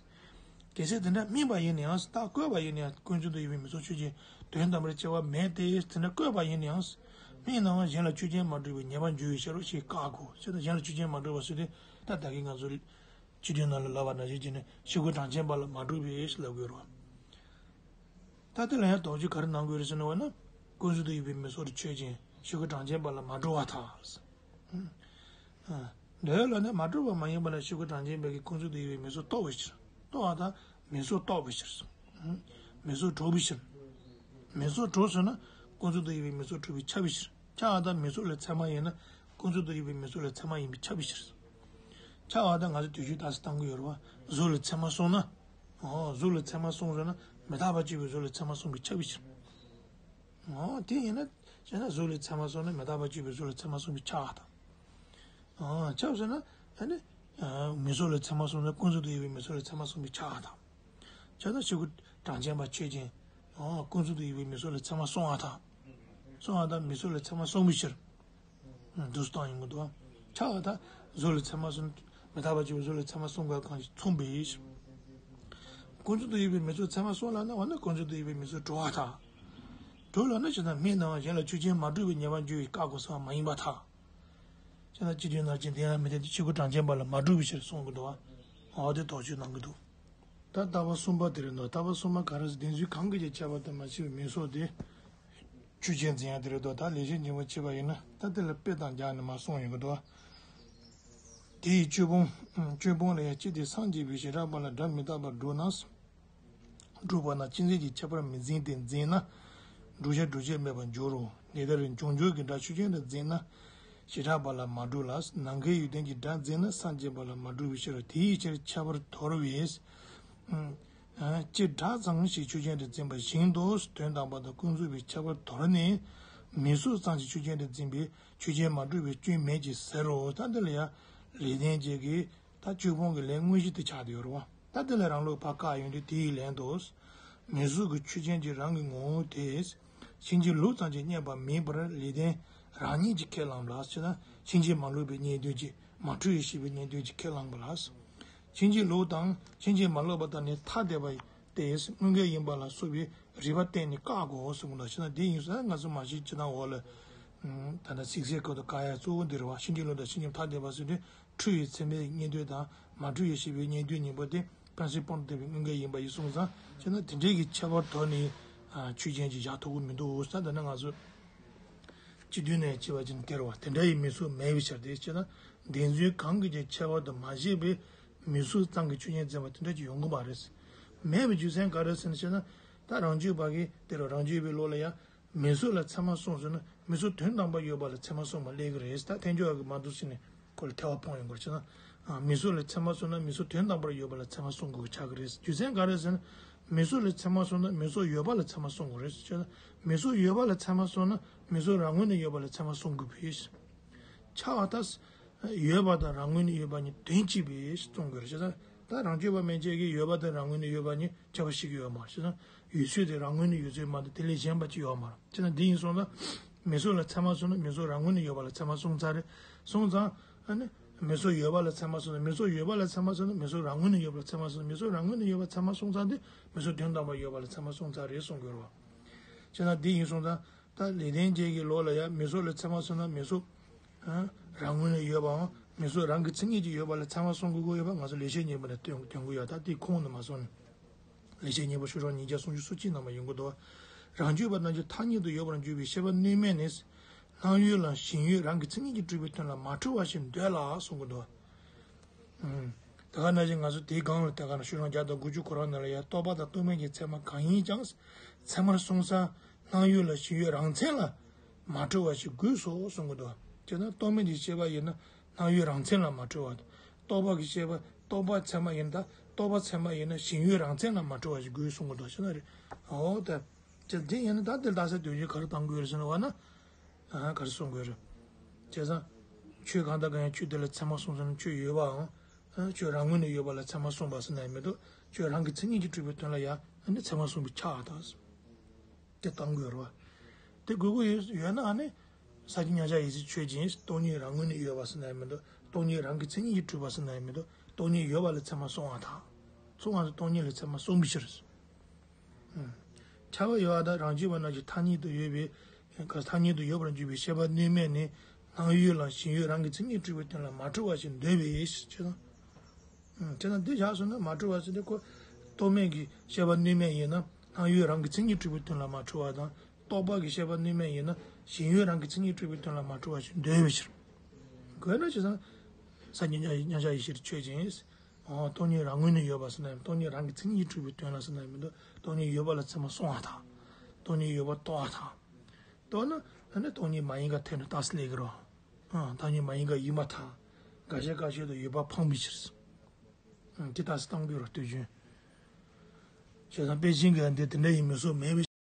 གལ་སྲིད་དེ་འདྲ་དམིགས་པ་ཡིན་ན་ཡང་རྟགས་བཀོད་པ་ཡིན་ན་ཡང་ཀུན་རྫོབ་ཏུ་ཡོད་པའི་མི་ཚུགས་ཆོས་ཅན་དོན་དམ་པར་སྐྱེ་བ་མེད་དེ་དེ་འདྲ་བཀོད་པ་ཡིན་ན་ཡང་། སྨན་སྣང་བ་གཞན་ལ་ཆོས་ཅན་མ་གྲུབ་པའི་ཉེས་པ་འགྱུར་བའི་ཕྱིར་རོ་ཞེས་བཀག་གོ། ཞེ་ན་གཞན་ལ་ཆོས་ཅན་མ་གྲུབ་པ་ཟེར་དུས་ད་ད་གིན་ང་ཚོ་སྤྱི་དོན་ནང་ལ་ལབ་པ་ནང་བཞིན་བྱས་ནས་ཆོས་སྐུ་གྲངས་ཅན་པ་ལ་མ་གྲུབ་པའི་ཞེས་ལབ་དགོས་རོ། ད་དེ་ལ་ཡང་དོགས་གཅོད་ག་རེ་གནང་དགོས་རེད་ཟེར་ན་བ་ན། ཀུན་རྫོབ་ཏུ་ཡོད་པའི་མིང་གཟུགས་དེ་ཆོས་ཅན། ཆོས་སྐུ་གྲངས་ཅན་པ་ལ་མ་གྲུབ་པར་ཐལ། འདོད་ལ་ནི་མ་གྲུབ་པ་མ་ཡིན་པ་ལ་ཆོས་སྐུ་གྲངས་ཅན་པའི་གི་ཀུན་རྫོབ་ཏུ་ཡོད་པའི་མིང་གཟུགས་རྟོགས་པའི་ཕྱིར། རྟོགས་པ་དང་མིང་གཟུགས་རྟོགས་པའི་ཕྱིར། མིང་གཟུགས་གྲུབ་པའི་ཕྱིར། མིང་གཟུགས་གྲུབ་ཟེར་ན་ཀུན་རྫོབ་ཏུ་ཡོད་པའི་མིང་གཟུགས་གྲུབ་པས་ཁྱབ་པའི་ཕྱིར། ཁྱབ་པ་དང་མིང་གཟུགས་ལ་ཚད་མ་ཡིན་ན་ཀུན་རྫོབ་ཏུ་ཡོད་པའི་མིང་གཟུགས་ལ་ཚད་མ་ཡིན་པས་ཁྱབ་པའི་ཕྱིར། ཁྱབ་པ་དང་ང་ཚོ་དུས་རྒྱུན་ད་སེ་བཏང་གི་ཡོད་རེད་བ། གཟུགས་ལ་ཚད་མ་སོང་ན། ཨོ་གཟུགས་ལ་ཚད་མ་སོང་ཟེར་ན་མི་རྟག་པ་གཅིག་པའི་གཟུགས་ལ་ཚད་མ་སོང་བས་ཁྱབ་པའི་ཕྱིར། ཨོ་དེ་ཡིན་ན་བྱས་ན་གཟུགས་ལ་ཚད་མ་སོང་ན་མི་རྟག་པ་གཅིག་པའི་གཟུགས་ལ་ཚད་མ་སོང་བས་ཁྱབ་པ་དང་། ཨོ་ཁྱབ་ཟེར་ན་ཨ་ནི་མིང་གཟུགས་ལ་ཚད་མ་སོང་ན་ཀུན་རྫོབ་ཏུ་ཡོད་པའི་མིང་གཟུགས་ལ་ཚད་མ་སོང་བས་ཁྱབ་པ་དང་། ཁྱབ་ན་ཆོས་སྐུ་གྲངས་ཅན་པ་ཆོས་ཅན། ཨོ་ཀུན་རྫོབ་ཏུ་ཡོད་པའི་མིང་གཟུགས་ལ་ཚད་མ་སོང་བ་དང་། སོང་བ་དང་མིང་གཟུགས་ལ་ཚད་མ་སོང་བའི་ཕྱིར། འདུག་སྟངས་ཡིན་དགོས་འདུག་ཁྱབ་པ་དང་གཟུགས་ལ་ཚད་མ་སོང་། མི་རྟག་པ་གཅིག་པའི་གཟུགས་ལ་ཚད་མ་སོང་བ་གང་ཞིག་མཚུངས་པའི་ཕྱིར། ཀུན་རྫོབ་ཏུ་ཡོད་པའི་མིང་གཟུགས་ཚད་མ་སོང་ལབ་ན་འོ་ན་ཀུན་རྫོབ་ཏུ་ཡོད་པའི་མིང་གཟུགས་གྲུབ་པར་ཐལ། གྲུབ་ལབ་ན་ཇི་ལྟར་སྨན་སྣང་བ་གཞན་ལ་ཆོས་ཅན་མ་གྲུབ་པའི་ཉེས་པ་འགྱུར་བས་བཀག་དགོས་ཟེར་བ་མ་ཡིན་པར་ཐལ། ཅེ་ན་སྤྱི་དོན་ནང་བཞིན་དེ་ཡང་མི་ལྡན་ཏེ་ཆོས་སྐུ་གྲངས་ཅན་པ་ལ་མ་གྲུབ་པའི་ཕྱིར་གསུང་གི་འདུག་བ། འོ་དེ་དོགས་གཅོད་གནང་གི་འདུག་ད་ལྟ་བ་གསུམ་པ་དེ་རེད་འདུག་ལྟ་བ་གསུམ་པ་ག་རེ་ཟེར། བདེན་རྫུན་གང་གིས་ཀྱང་ཁྱད་པར་དུ་མ་ཕྱེ་བའི་མིང་གཟུགས་དེ་ཆོས་ཅན་འཛིན་ཡ་དེ་རེད་འདུག་ད་ལེགས་བཤད་སྙིང་པོ་ཕྱེ་བ་ཡིན་ན་ད་དེ་ལ་དཔེ་དང་སྦྱར་ནས་མར་གསུངས་ཡོང་གི་འདུག་དེ་ཡི་ཆོས་སྤོང་། ཆོས་སྤོང་ལ་ཡང་ཅི་སྟེ་སངས་རྒྱས་པའི་བྱེ་བྲག་པ་ལ་སྒྲ་མི་རྟག་པར་སྒྲུབ་ན། སྒྲུབ་པ་ན་ཅི་མཛད་ཀྱི་ཁྱད་པར་མི་འཛིན་ཏེ་འཛིན་ན། བསྒྲུབ་བྱ་སྒྲུབ་བྱེད་མེད་པར་འགྱུར་རོ། འདི་ལྟར་བྱུང་ཆོས་ཀྱི་སྒྲ་ཆོས་ཅན་དུ་འཛིན་ན། བྱེ་བྲག་པ་ལ་མ་གྲུབ་ལ། ནམ་མཁའི་ཡོན་ཏན་གྱི་སྒྲ་འཛིན་ན་སངས་རྒྱས་པ་ལ་མ་གྲུབ་པའི་ཕྱིར། དེའི་ཕྱིར་ཁྱད་པར་དོར་བས། སྤྱིར་སྒྲ་ཙམ་ཞིག་ཆོས་ཅན་དུ་འཛིན་པ་བཞིན་དུ་དོན་དམ་པ་དང་ཀུན་རྫོབ་པའི་ཁྱད་པར་དོར་ནས། མིང་གཟུགས་ཙམ་ཞིག་ཆོས་ཅན་དུ་འཛིན་པས་ཆོས་ཅན་མ་གྲུབ་པའི་སྐྱོན་མེད་ཅེས་ཟེར་རོ། ད་འདི་ལ་ཡང་ལེགས་ལྡན་འབྱེད་ཀྱི་ད་ཆོས་སྤོང་གི་ལན་དངོས་གཞི་དེ་ཆགས་བསྡད་ཡོད་རེད་བ། ད་དེ་ལ་རང་ལུགས་ཕར་བཀག་ཡོང་དུས་དེའི་ལན་དུ། མིང་གཟུགས་ཀྱི་ཆོས་ཅན་གྱི་རང་གི་ངོ་བོ་དེ། ཕྱིན་ཅི་ལོག་ཙམ་གྱིས་བསྙད་པ་མིན་པར་ལེགས་ལྡན་རང་ཉིད་ཀྱིས་ཁས་བླངས་ལ། ཞེ་ན་ཕྱིན་ཅི་མ་ལོག་པའི་རྙེད་དོན་གྱིས་མ་འཁྲུལ་བའི་ཤེས་པའི་རྙེད་དོན་གྱིས་ཁས་བླངས་པ་ལ། ཕྱིན་ཅི་ལོག་དང་ཕྱིན་ཅི་མ་ལོག་པ་དང་ནི་ཐ་དད་པ་སྟེ་དངོས་འགལ་ཡིན་པ་ལ་སོགས་པའི་རིགས་པ་བསྟན་ནས་བཀག་གོ་གསུངས་པ་དང་། ཞེ་ན་དེ་ཡིན་ཙང་ང་ཚོ་མ་གཞི་སྤྱིར་བཏང་འོག་ལ། ད་ལྟ་ཚིག་གསལ་སྐབས་དུ་བཀག་ཡ་གཙོ་བོ་འདི་རེད་བ། ཕྱིན་ཅི་ལོག་དང་ཕྱིན་ཅི་ཐ་དད་པ་ཟེར་དུས། འཁྲུལ་བའི་ཚད་མའི་རྙེད་དོན་དང་མ་འཁྲུལ་བའི་ཤེས་པའི་རྙེད་དོན་གཉིས་པོ་དེ་ཕན་ཚུན་སྤངས་ཏེ་བའི་དངོས་འགལ་ཡིན་པ་ཡིན་སོང་ཙང་། བྱས་ན་དེ་འདྲའི་གི་ཁྱད་པར་དོར་ནས་ཆོས་ཅན་གྱི་བཞག་ཐུབ་ཀྱི་མི་འདུག་ས། འདི་ནི་ང་ཚོ་སྤྱི་དོན་ནས་བྱས་པ་ཅིན་དེ་རེད་བ། དེ་འདྲ་ཡི་མིང་གཟུགས་མེད་པའི་ཕྱིར་ཏེ། བྱས་ན་བདེན་རྫུན་གང་གིས་ཀྱང་ཁྱད་པར་དུ་མ་ཕྱེ་བའི་མིང་གཟུགས་ཙམ་གྱིས་ཆོས་ཅན་འཛིན་པ་དེ་འདྲ་ཅིག་ཡོང་གི་མ་རེད། མེད་པའི་རྒྱུ་མཚན་ག་རེ་ཟེར་ན། བྱས་ན་ད་རང་རྒྱུད་པ་གིས་དེ་རེད། རང་རྒྱུད་པའི་ལུགས་ལ་ཡང་། མིང་གཟུགས་ལ་ཚད་མ་སོང་ཟེར་ན་མིང་གཟུགས་དོན་དམ་པར་ཡོད་པ་ལ་ཚད་མ་སོང་བ་སླེབས་ཀྱི་རེད། ད་ཐལ་འགྱུར་བ་གིས་མར་འདུག་ཟེར་ནས་ཁོ་ལ་ཐལ་བ་སྤོང་ཡོང་དགོས་ཀྱི་ན། མིང་གཟུགས་ལ་ཚད་མ་སོང་ན་མིང་གཟུགས་དོན་དམ་པར་ཡོད་པ་ལ་ཚད་མ་སོང་དགོས་ཀྱི་ཆགས་ཀྱི་རེད། རྒྱུ་མཚན་ག་རེ་ཟེར་ན། མིང་གཟུགས་ལ་ཚད་མ་སོང་ན་མིང་གཟུགས་ཡོད་པ་ལ་ཚད་མ་སོང་དགོས་རེད། བྱས་ན་མིང་གཟུགས་ཡོད་པ་ལ་ཚད་མ་སོང་ན་མིང་གཟུགས་རང་ངོས་ནས་ཡོད་པ་ལ་ཚད་མ་སོང་དགོས་པས། ཆགས་པ་ད། ཡོད་པ་དང་རང་ངོས་ནས་ཡོད་པ་གཉིས་དོན་གཅིག་པས་གསུང་དགོས་རེད། བྱས་ན་ད་རང་རྒྱུད་པ་མན་ཆད་ཀྱིས་ཡོད་པ་དང་རང་ངོས་ནས་ཡོད་པ་གཉིས་ཁྱད་པར་ཞིག་ཡོད་མ་རེད། བྱས་ན་ཡོད་ཚུལ་དེ་རང་ངོས་ནས་ཡོད་ཚུལ་མ་གཏོགས་དེ་ལས་གཞན་པ་ཅིག་ཡོད་མ་རེད། བྱས་ན་འདི་ཡིན་སོང་ཙང་། མིང་གཟུགས་ལ་ཚད་མ་སོང་ན་མིང་གཟུགས་རང་ངོས་ནས་ཡོད་པ་ལ་ཚད་མ་སོང་ཚར་རེད། སོང་ཙང་། ཨ་ནི། མིང་གཟུགས་ཡོད་པ་ལ་ཚད་མ་སོང་ན་མིང་གཟུགས་ཡོད་པ་ལ་ཚད་མ་སོང་ན་མིང་གཟུགས་རང་ངོས་ནས་ཡོད་པ་ལ་ཚད་མ་སོང་ན་མིང་གཟུགས་རང་ངོས་ནས་ཡོད་པ་ཚད་མ་སོང་ཚར་དུས་མིང་གཟུགས་དོན་དམ་པར་ཡོད་པ་ལ་ཚད་མ་སོང་ཚར་རེད་གསུང་དགོས་རེད་བ། བྱས་ན་འདི་ཡིན་སོང་ཙང་། ད་ལེགས་ལྡན་འབྱེད་ཀྱི་ལུགས་ལ་ཡང་མིང་གཟུགས་ལ་ཚད་མ་སོང་ན་མིང་གཟུགས། ཨ། རང་ངོས་ནས་ཡོད་པའམ་མིང་གཟུགས་རང་གི་མཚན་ཉིད་ཀྱིས་ཡོད་པ་ལ་ཚད་མ་སོང་དགོས་ཀྱི་ཡོད་པ་ང་ཚོ་ལེགས་བཤད་སྙིང་པོ་ནས་སྟོན་སྟོན་གྱི་ཡོད། ད་དེའི་ཁུངས་ནས་མ་སོང་ནས། ལེགས་བཤད་སྙིང་པོ་ཤོག་གྲངས་ཉིས་བརྒྱ་སུམ་ཅུ་སོ་གཅིག་ནང་མ་ཡོང་གི་འདུག་རང་རྒྱུད་པ་རྣམས་ཀྱི་ཐ་སྙད་དུ་ཡོད་པར་འགྱུར་བའི་ཤེས་པ་གནོད་མེད་ནི། སྣང་ཡུལ་ལ་ཞེན་ཡུལ་རང་གི་མཚན་ཉིད་ཀྱིས་གྲུབ་པའི་དོན་ལ་མ་འཁྲུལ་བ་ཞིག་འདོད་ལ་གསུང་གི་འདུག་ཨུམ། ད་ག་ནང་བཞིན་ང་ཚོ་དེའི་སྒང་ལ་ད་ག་ནང་ཤོག་གྲངས་བརྒྱ་དང་དགུ་བཅུ་གོ་གཅིག་ནང་ལ་ཡང་རྟོག་པ་དང་རྟོག་མེད་ཀྱི་ཚད་མ་གང་ཡིན་ཀྱང་། ཚད་མར་སོང་ས་སྣང་ཡུལ་ལ་ཞེན་ཡུལ་རང་མཚན་ལ་མ་འཁྲུལ་བ་ཞིག་དགོས་སོ་གསུང་གི་འདུག་དེས་ན་རྟོག་མེད་ཀྱི་ཤེས་པ་ཡིན་ན་སྣང་ཡུལ་རང་མཚན་ལ་མ་འཁྲུལ་བ་དང་། རྟོག་པ་གི་ཤེས་པ་རྟོག་པ་ཚད་མ་ཡིན་ད་རྟོག་པ་ཚད་མ་ཡིན་ན་ཞེན་ཡུལ་རང་མཚན་ལ་མ་འཁྲུལ་བ་ཞིག་དགོས་གསུང་གི་འདུག་ཤེས་ན་རེད། འོ་ད། ཅི་དེ་ཡིན་ན་ད་དེ་ལྟ་ས་དོན་གྱིས་ག་རེ་བཏང་དགོས་རེད་ཟེར་ན་བ་ན། ཨ་ག་རེ་གསུང་དགོས་རེད། བྱས་ཙང་། ཆོས་གང་དང་གང་ཡང་ཆོས་དེ་ལ་ཚད་མ་སོང་ཟེར་ན་ཆོས་ཡོད་པའམ། ཨ་ཆོས་རང་ངོས་ནས་ཡོད་པ་ལ་ཚད་མ་སོང་བ་ཟེར་ན་ཡང་མི་འདུག་ཆོས་རང་གི་མཚན་ཉིད་ཀྱིས་གྲུབ་པའི་དོན་ལ་ཡང་ཨ་ནི་ཚད་མ་སོང་བའི་ཆ་དང་། དེ་བཏང་དགོས་རེད་བ། དེ་དགོས་ཀྱི་ཡོད་ཡོད་ན་ཨ་ནི། ས་བཅད་མཉམ་གཞག་ཡིན་ཚུལ་ཆོས་ཅན། སྟོང་ཉིད་རང་ངོས་ནས་ཡོད་པ་ཟེར་ན་ཡང་མི་འདུག་སྟོང་ཉིད་རང་གི་མཚན་ཉིད་ཀྱིས་གྲུབ་པ་ཟེར་ན་ཡང་མི་འདུག་སྟོང་ཉིད་ཡོད་པ་ལ་ཚད་མ་སོང་བ་དང་། སོང་བ་དང་སྟོང་ཉིད་ལ་ཚད་མ་སོང་བའི་ཕྱིར། ཁྱབ་པ་ཡོད་པ་དང་རང་རྒྱུད་པ་རྣམས་ཀྱི་ཐ་སྙད་དུ་ཡོད་པའི་ ཐ་སྙད་དུ་ཡོད་པར་འཇུག་པའི་ཤེས་པ་གནོད་མེད་ནི། སྣང་ཡུལ་ལ་ཞེན་ཡུལ་རང་གི་མཚན་ཉིད་གྲུབ་པའི་དོན་ལ་མ་གྲུབ་པ་ཞིག་འདོད་པས་ཞེས་བྱས་ན། ཨང་། བྱས་ན་འདི་བཞག་སོང་ན་མ་གྲུབ་པ་ཟེར་དེ་ཁོ། རྟོག་མེད་ཀྱི་ཤེས་པ་གནོད་མེད་ཡིན་ན་སྣང་ཡུལ་རང་གི་མཚན་ཉིད་གྲུབ་པའི་དོན་ལ་མ་གྲུབ་པ་དང་། རྟོག་པ་གི་ཤེས་པ་གནོད་མེད་ཡིན་ན་ཞེན་ཡུལ་རང་གི་མཚན་ཉིད་གྲུབ་པའི་དོན་ལ་མ་གྲུབ་པ་ཞིག་འདོད་པའི་ཕྱིར། དགོས་ན་བྱས་ཙང་། ས་མཉམ་གཞག་མཉམ་གཞག་ཡེ་ཤེས་ཆོས་ཅན། ཨོ། སྟོང་ཉིད་རང་ངོས་ནས་ཡོད་པ་ཟེར་ན་ཡང་སྟོང་ཉིད་རང་གི་མཚན་ཉིད་གྲུབ་པའི་དོན་ལ་ཟེར་ན་ཡང་མི་འདུག་སྟོང་ཉིད་ཡོད་པ་ལ་ཚད་མ་སོང་བ་དང་། སྟོང་ཉིད་ཡོད་པ་རྟོགས་པ་དང་། རྟོགས་ན་ཨ་ནི་སྟོང་ཉིད་མ་ཡིན་ག་ཐེར་ནས་རྟགས་སུ་ལས་ཀྱི་རོ། ཨང་། སྟོང་ཉིད་མ་ཡིན་ག་ཡིན་པ་དང་། འགའ་ཤས་འགའ་ཤས་དུ་ཡོད་པ་འཕངས་པའི་ཕྱིར། ཨང་། དེ་རྟགས་སུ་བཏང་དགོས་རོ་ལྟོས་བྱུང་། བྱས་ཙང་དཔེ་ཅན་གྱི་འདི་དེ་འདྲ་ཡིན་མི་སོགས་མེད་པའི།